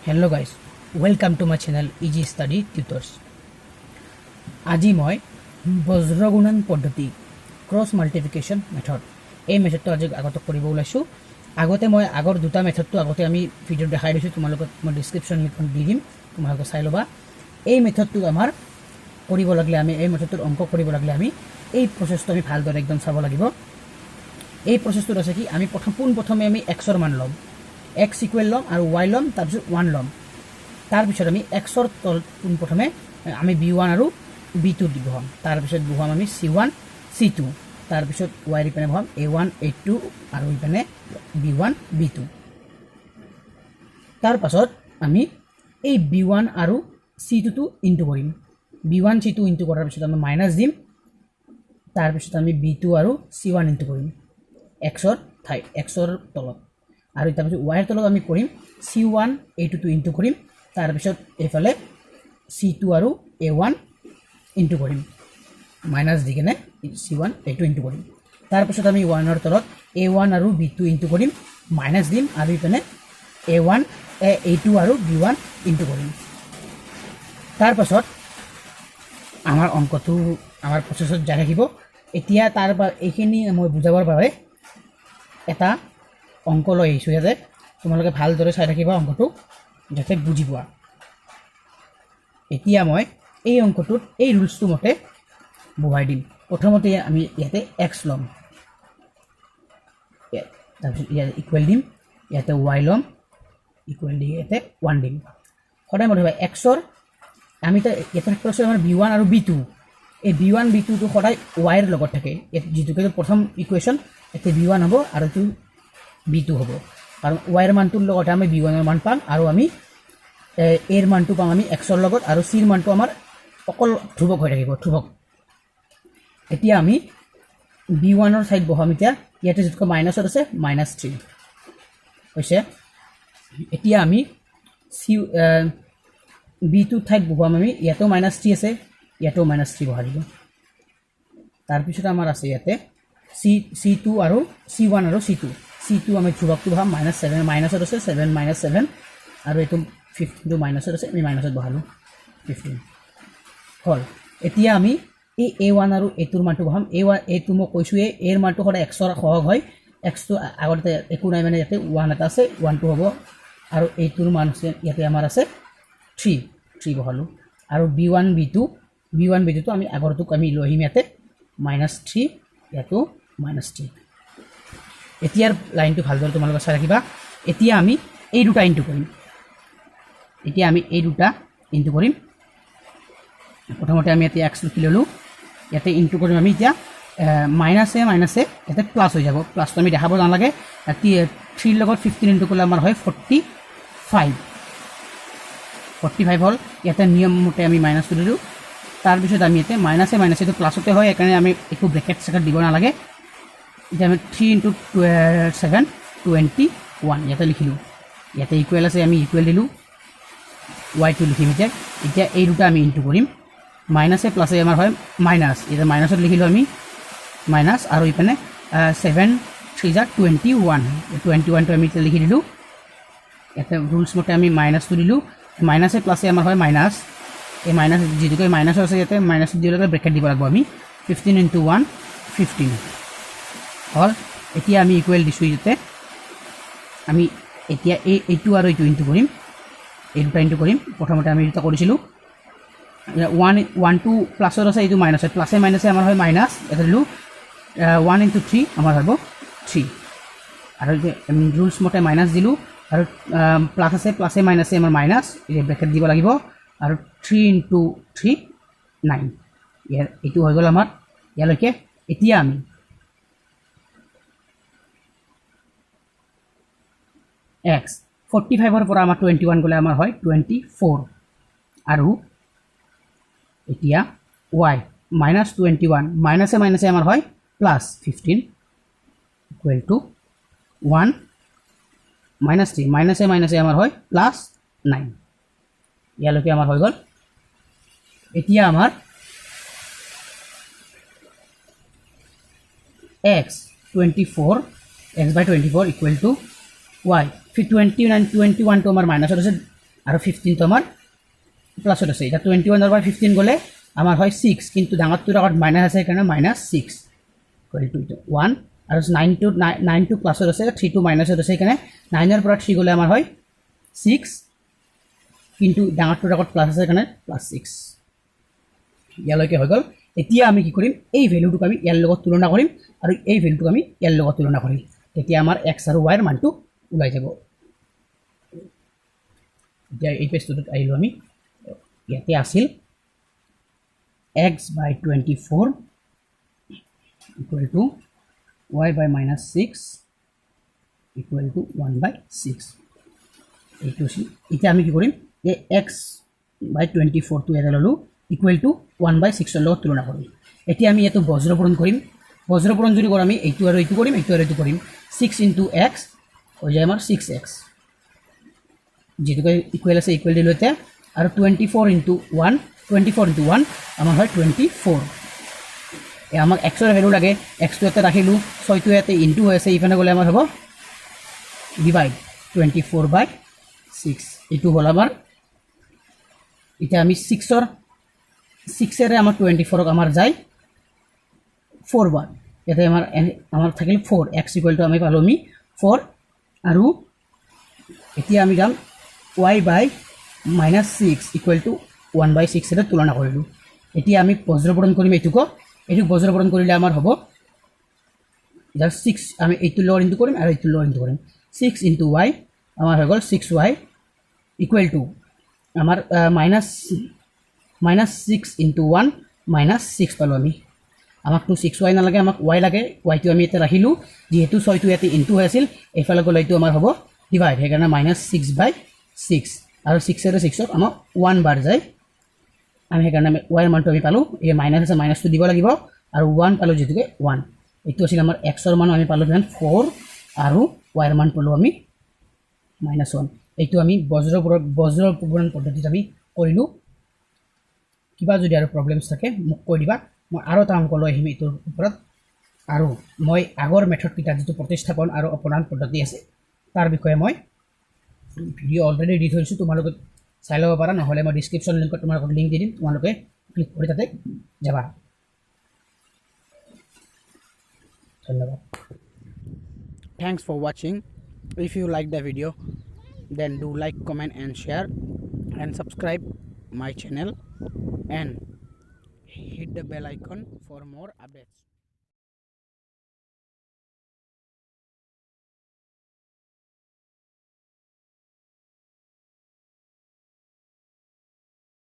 Hello guys, welcome to my channel Easy Study Tutors. আজি মই বজ্ৰগুণন পদ্ধতি, ক্ৰছ মাল্টিপ্লিকেশ্যন মেথড, এই মেথডটো আজি আগতে কৰিব ওলাইছোঁ। আগতে মই আগৰ দুটা মেথডটো আগতে আমি ভিডিঅ'ত দেখাই দিছোঁ। তোমালোকক মই ডিছক্ৰিপশ্যন লিংকখন দি দিম, তোমালোকে চাই ল'বা। এই মেথডটো আমাৰ কৰিব লাগিলে, আমি এই মেথডটোৰ অংক কৰিব লাগিলে আমি এই প্ৰচেছটো আমি ভালদৰে একদম চাব লাগিব। এই প্ৰচেছটোত আছে কি, আমি প্ৰথম পোনপ্ৰথমে আমি এক্সৰ মান ল'ম, এক্স ইকুৱেল ল'ম আৰু ৱাই ল'ম, তাৰপিছত ওৱান ল'ম। তাৰপিছত আমি এক্সৰ তল পোনপ্ৰথমে আমি বি ওৱান আৰু বি টু বহাম। তাৰপিছত বহাম আমি চি ওৱান, চি টু। তাৰপিছত ৱাইৰ ইপিনে বহাম এ ওৱান, এ টু আৰু ইপিনে বি ওৱান, বি টু। তাৰপাছত আমি এই বি ওৱান আৰু চি টুটো ইনটু কৰিম। B one, C two into কৰাৰ পিছত আমি মাইনাছ দিম। তাৰপিছত আমি বি টু আৰু চি ওৱান ইনটু কৰিম এক্সৰ ঠাইত, এক্সৰ তলত। আৰু তাৰপিছত ৱাইৰ তলত আমি কৰিম চি ওৱান, এ টুটো ইনটু কৰিম। তাৰপিছত এইফালে চি টু আৰু এ ওৱান ইনটু কৰিম, মাইনাছ দি কেনে চি ওৱান, এ টু ইনটু কৰিম। তাৰপিছত আমি ওৱানৰ তলত এ ওৱান আৰু বি টু ইনটু কৰিম, মাইনাছ দিম আৰু ইপিনে এ ওৱান, এ টু আৰু বি ওৱান ইনটু কৰিম। তাৰপাছত আমাৰ অংকটো আমাৰ প্ৰচেছত যাই থাকিব। এতিয়া তাৰ এইখিনি মই বুজাবৰ বাবে এটা অংক লৈ আহিছোঁ ইয়াতে। তোমালোকে ভালদৰে চাই থাকিবা অংকটো, যাতে বুজি পোৱা। এতিয়া মই এই অংকটোত এই ৰুলছটো মতে বহাই দিম। প্ৰথমতে আমি ইয়াতে এক্স ল'ম, তাৰপিছত ইয়াতে ইকুৱেল দিম, ইয়াতে ৱাই ল'ম, ইকুৱেল দি ইয়াতে ওৱান দিম। সদায় মনত ৰাখিবা, এক্সৰ আমি এতিয়া ইয়াতে থাকিব আছে আমাৰ বি ওৱান আৰু বি টু। এই বি ওৱান, বি টুটো সদায় ৱাইৰ লগত থাকে। ইয়াত যিটোকে প্ৰথম ইকুৱেশ্যন, ইয়াতে বি ওৱান হ'ব আৰু এইটো বি টু হ'ব, কাৰণ ৱাইৰ মানটোৰ লগতে আমি বি ওৱানৰ মান পাম আৰু আমি এৰ মানটো পাম আমি এক্সৰ লগত আৰু চিৰ মানটো আমাৰ অকল ধ্ৰুৱক হৈ থাকিব, ধ্ৰুৱক। এতিয়া আমি বি ওৱানৰ ঠাইত বহাম। এতিয়া ইয়াতে যিটো মাইনাছত আছে, মাইনাছ থ্ৰী হৈছে। এতিয়া আমি চি বি টুৰ ঠাইত বহুৱাম আমি। ইয়াতেও মাইনাছ থ্ৰী আছে, ইয়াতেও মাইনাছ থ্ৰী বহাই দিলোঁ। তাৰপিছত আমাৰ আছে ইয়াতে চি চি টু আৰু চি ওৱান আৰু চি টু। চি টু আমি ধ্ৰুৱকটো বহাম, মাইনাছ ছেভেন, মাইনাছত আছে, ছেভেন মাইনাছ ছেভেন। আৰু এইটো 15টো মাইনাছত আছে, আমি মাইনাছত বহালোঁ, 15 হ'ল। এতিয়া আমি এই এ ওৱান আৰু এ টুৰ মানটো বহাম। এ ওৱান, এ টু মই কৈছোঁৱেই, এৰ মানটো সদায় এক্সৰ সহগ হয়। এক্সটো আগতে একো নাই, মানে ইয়াতে ওৱান এটা আছে, ওৱানটো হ'ব। আৰু এইটোৰ মান আছে ইয়াতে আমাৰ আছে থ্ৰী, থ্ৰী বহালোঁ। আৰু B one, B two, B one, B টুটো আমি আগৰটোক আমি লৈ আহিম। ইয়াতে মাইনাছ থ্ৰী, ইয়াতো মাইনাছ থ্ৰী। এতিয়াৰ লাইনটো ভালদৰে তোমালোকে চাই ৰাখিবা। এতিয়া আমি এই দুটা ইনটু কৰিম। এতিয়া আমি এই দুটা ইনটু কৰিম। প্ৰথমতে আমি ইয়াতে এক্স লিখি ল'লোঁ। ইয়াতে ইনটু কৰিম আমি। এতিয়া মাইনাছে মাইনাছে ইয়াতে প্লাছ হৈ যাব। প্লাছটো আমি দেখাব নালাগে। থ্ৰীৰ লগত 15 ইনটু কৰিলে আমাৰ হয় 45। 45 হ'ল। ইয়াতে নিয়মমতে আমি মাইনাছটো দিলোঁ। তাৰপিছত আমি ইয়াতে মাইনাছে মাইনাছে এইটো প্লাছতে হয়, সেইকাৰণে আমি একো ব্ৰেকেট চেকেট দিব নালাগে। এতিয়া আমি থ্ৰী ইনটু ছেভেন 21 ইয়াতে লিখিলোঁ। ইয়াতে ইকুৱেল আছে, আমি ইকুৱেল দিলোঁ। ৱাইটো লিখিম এতিয়া। এতিয়া এই দুটা আমি ইনটু কৰিম। মাইনাছে প্লাছে আমাৰ হয় মাইনাছ। এতিয়া মাইনাছত লিখিলোঁ আমি মাইনাছ। আৰু ইপিনে ছেভেন থ্ৰী জা 21। 21টো আমি এতিয়া লিখি দিলোঁ। ইয়াতে ৰুলছ মতে আমি মাইনাছটো দিলোঁ। মাইনাছে প্লাছে আমাৰ হয় মাইনাছ। এই মাইনাছ যিটোকে মাইনাছৰ আছে, ইয়াতে মাইনাছ দিব লাগে, ব্ৰেকেট দিব লাগিব আমি। 15 ইনটু ওৱান 15 হ'ল। এতিয়া আমি ইকুৱেল দিছোঁ। ইয়াতে আমি এতিয়া এই এইটো আৰু এইটো ইনটু কৰিম। এই দুটা ইনটু কৰিম। প্ৰথমতে আমি দুটা কৰিছিলোঁ। ওৱান, ওৱানটো প্লাছত আছে, এইটো মাইনাছ হয়। প্লাছে মাইনাছে আমাৰ হয় মাইনাছ। ইয়াতে দিলোঁ ওৱান ইনটু থ্ৰী আমাৰ হ'ব থ্ৰী। আৰু ৰুলছ মতে মাইনাছ দিলোঁ। আৰু প্লাছ আছে, প্লাছে মাইনাছে আমাৰ মাইনাছ, এতিয়া ব্ৰেকেট দিব লাগিব। আৰু থ্ৰী ইনটু থ্ৰী নাইন। ইয়াৰ এইটো হৈ গ'ল আমাৰ ইয়ালৈকে। এতিয়া আমি এক্স 45ৰ পৰা আমাৰ 21 গ'লে আমাৰ হয় 24। আৰু এতিয়া ৱাই মাইনাছ 21, মাইনাছে মাইনাছে আমাৰ হয় plus 15, equal to one minus three, মাইনাছে মাইনাছে আমাৰ হয় প্লাছ নাইন। ইয়ালৈকে আমাৰ হৈ গ'ল। এতিয়া আমাৰ x 24, x by 24 equal to y 29, 21টো আমাৰ মাইনাছত আছে। আৰু 15টো আমাৰ প্লাছত আছে। এতিয়া 21ৰ পৰা 15 গ'লে আমাৰ হয় 6, কিন্তু ডাঙৰটোৰ আগত মাইনাছ আছে, সেইকাৰণে মাইনাছ 6 ইকুৱেল টু 1। আৰু 9টো প্লাছত আছে, 3টো মাইনাছত আছে, সেইকাৰণে 9ৰ পৰা 3 গ'লে আমাৰ হয় 6, কিন্তু ডাঙৰটোৰ আগত প্লাছ আছে, সেইকাৰণে প্লাছ 6। ইয়ালৈকে হৈ গ'ল। এতিয়া আমি কি কৰিম, এই ভেলুটোক আমি ইয়াৰ লগত তুলনা কৰিম আৰু এই ভেলুটোক আমি ইয়াৰ লগত তুলনা কৰিম, তেতিয়া আমাৰ এক্স আৰু ৱাইৰ মানটো ওলাই যাব। এতিয়া এই পেজটোত আহিলোঁ আমি, ইয়াতে আছিল x by 24 equal to y by minus 6 equal to 1 by 6। এইটো আছিল। এতিয়া আমি কি কৰিম, এই এক্স বাই 24টো ইয়াতে ল'লোঁ, ইকুৱেল টু 1 বাই 6ৰ লগত তুলনা কৰিম। এতিয়া আমি ইয়াতো বজ্ৰপূৰণ কৰিম। বজ্ৰপূৰণ যদি কৰোঁ আমি এইটো আৰু এইটো কৰিম, এইটো আৰু এইটো কৰিম। 6 ইনটু এক্স হৈ যায় আমাৰ 6x, যিহেতুকে ইকুৱেল আছে ইকুৱেল দিলোঁ এতিয়া। আৰু 24 ইনটু 1 আমাৰ হয় 24। এই আমাক এক্সৰ ভেলু লাগে, এক্সটো ইয়াতে ৰাখিলোঁ, 6টো ইয়াতে ইনটু হৈ আছে, ইফালে গ'লে আমাৰ হ'ব ডিভাইড 24 বাই 6। এইটো হ'ল আমাৰ। এতিয়া আমি 6েৰে আমাৰ 24ক আমাৰ যায় 4 বাৰ, ইয়াতে আমাৰ থাকিল 4, এক্স ইকুৱেল টু আমি পালোঁ আমি 4। আৰু এতিয়া আমি যাম y by minus 6 equal to 1 by 6ৰে তুলনা কৰিলোঁ। এতিয়া আমি বজ্ৰপূৰণ কৰিম এইটোকো, এইটোক বজ্ৰপূৰণ কৰিলে আমাৰ হ'ব জাষ্ট 6, আমি এইটোৰ লগত ইনটু কৰিম আৰু এইটোৰ লগত ইনটু কৰিম। 6 ইনটু ৱাই আমাৰ হৈ গ'ল 6y equal to আমাৰ মাইনাছ 6 ইনটু 1 মাইনাছ 6 পালোঁ আমি। আমাকতো 6y নালাগে, আমাক ৱাই লাগে, ৱাইটো আমি ইয়াতে ৰাখিলোঁ। যিহেতু 6টো ইয়াতে ইনটু হৈ আছিল, এইফালে গ'লে এইটো আমাৰ হ'ব ডিভাইড, সেইকাৰণে মাইনাছ 6 বাই 6। আৰু 6েৰে 6ক আমাক 1 বাৰ যায়, আমি সেইকাৰণে আমি ৱাইৰ মানটো আমি পালোঁ। এই মাইনাছ আছে, মাইনাছটো দিব লাগিব, আৰু 1 পালোঁ যিহেতুকে 1। এইটো আছিল আমাৰ এক্সৰ মানো আমি পালোঁ কিমান 4, আৰু ৱাইৰ মান পালোঁ আমি মাইনাছ 1। এইটো আমি বজ্ৰপূৰণ পদ্ধতিত আমি কৰিলোঁ। কিবা যদি আৰু প্ৰব্লেমছ থাকে মোক কৈ দিবা, মই আৰু এটা অংক লৈ আহিম এইটোৰ ওপৰত। আৰু মই আগৰ মেথডকেইটা যিটো প্ৰতিস্থাপন আৰু অপনয়ন পদ্ধতি আছে তাৰ বিষয়ে মই ভিডিঅ' অলৰেডি দি থৈছোঁ, তোমালোকে চাই ল'ব পাৰা। নহ'লে মই ডিছক্ৰিপশ্যন লিংকত তোমালোকক লিংক দি দিম, তোমালোকে ক্লিক কৰি তাতে যাবা। ধন্যবাদ। Thanks for watching. If you like the video, then do like, comment and share and subscribe my channel and hit the bell icon for more updates.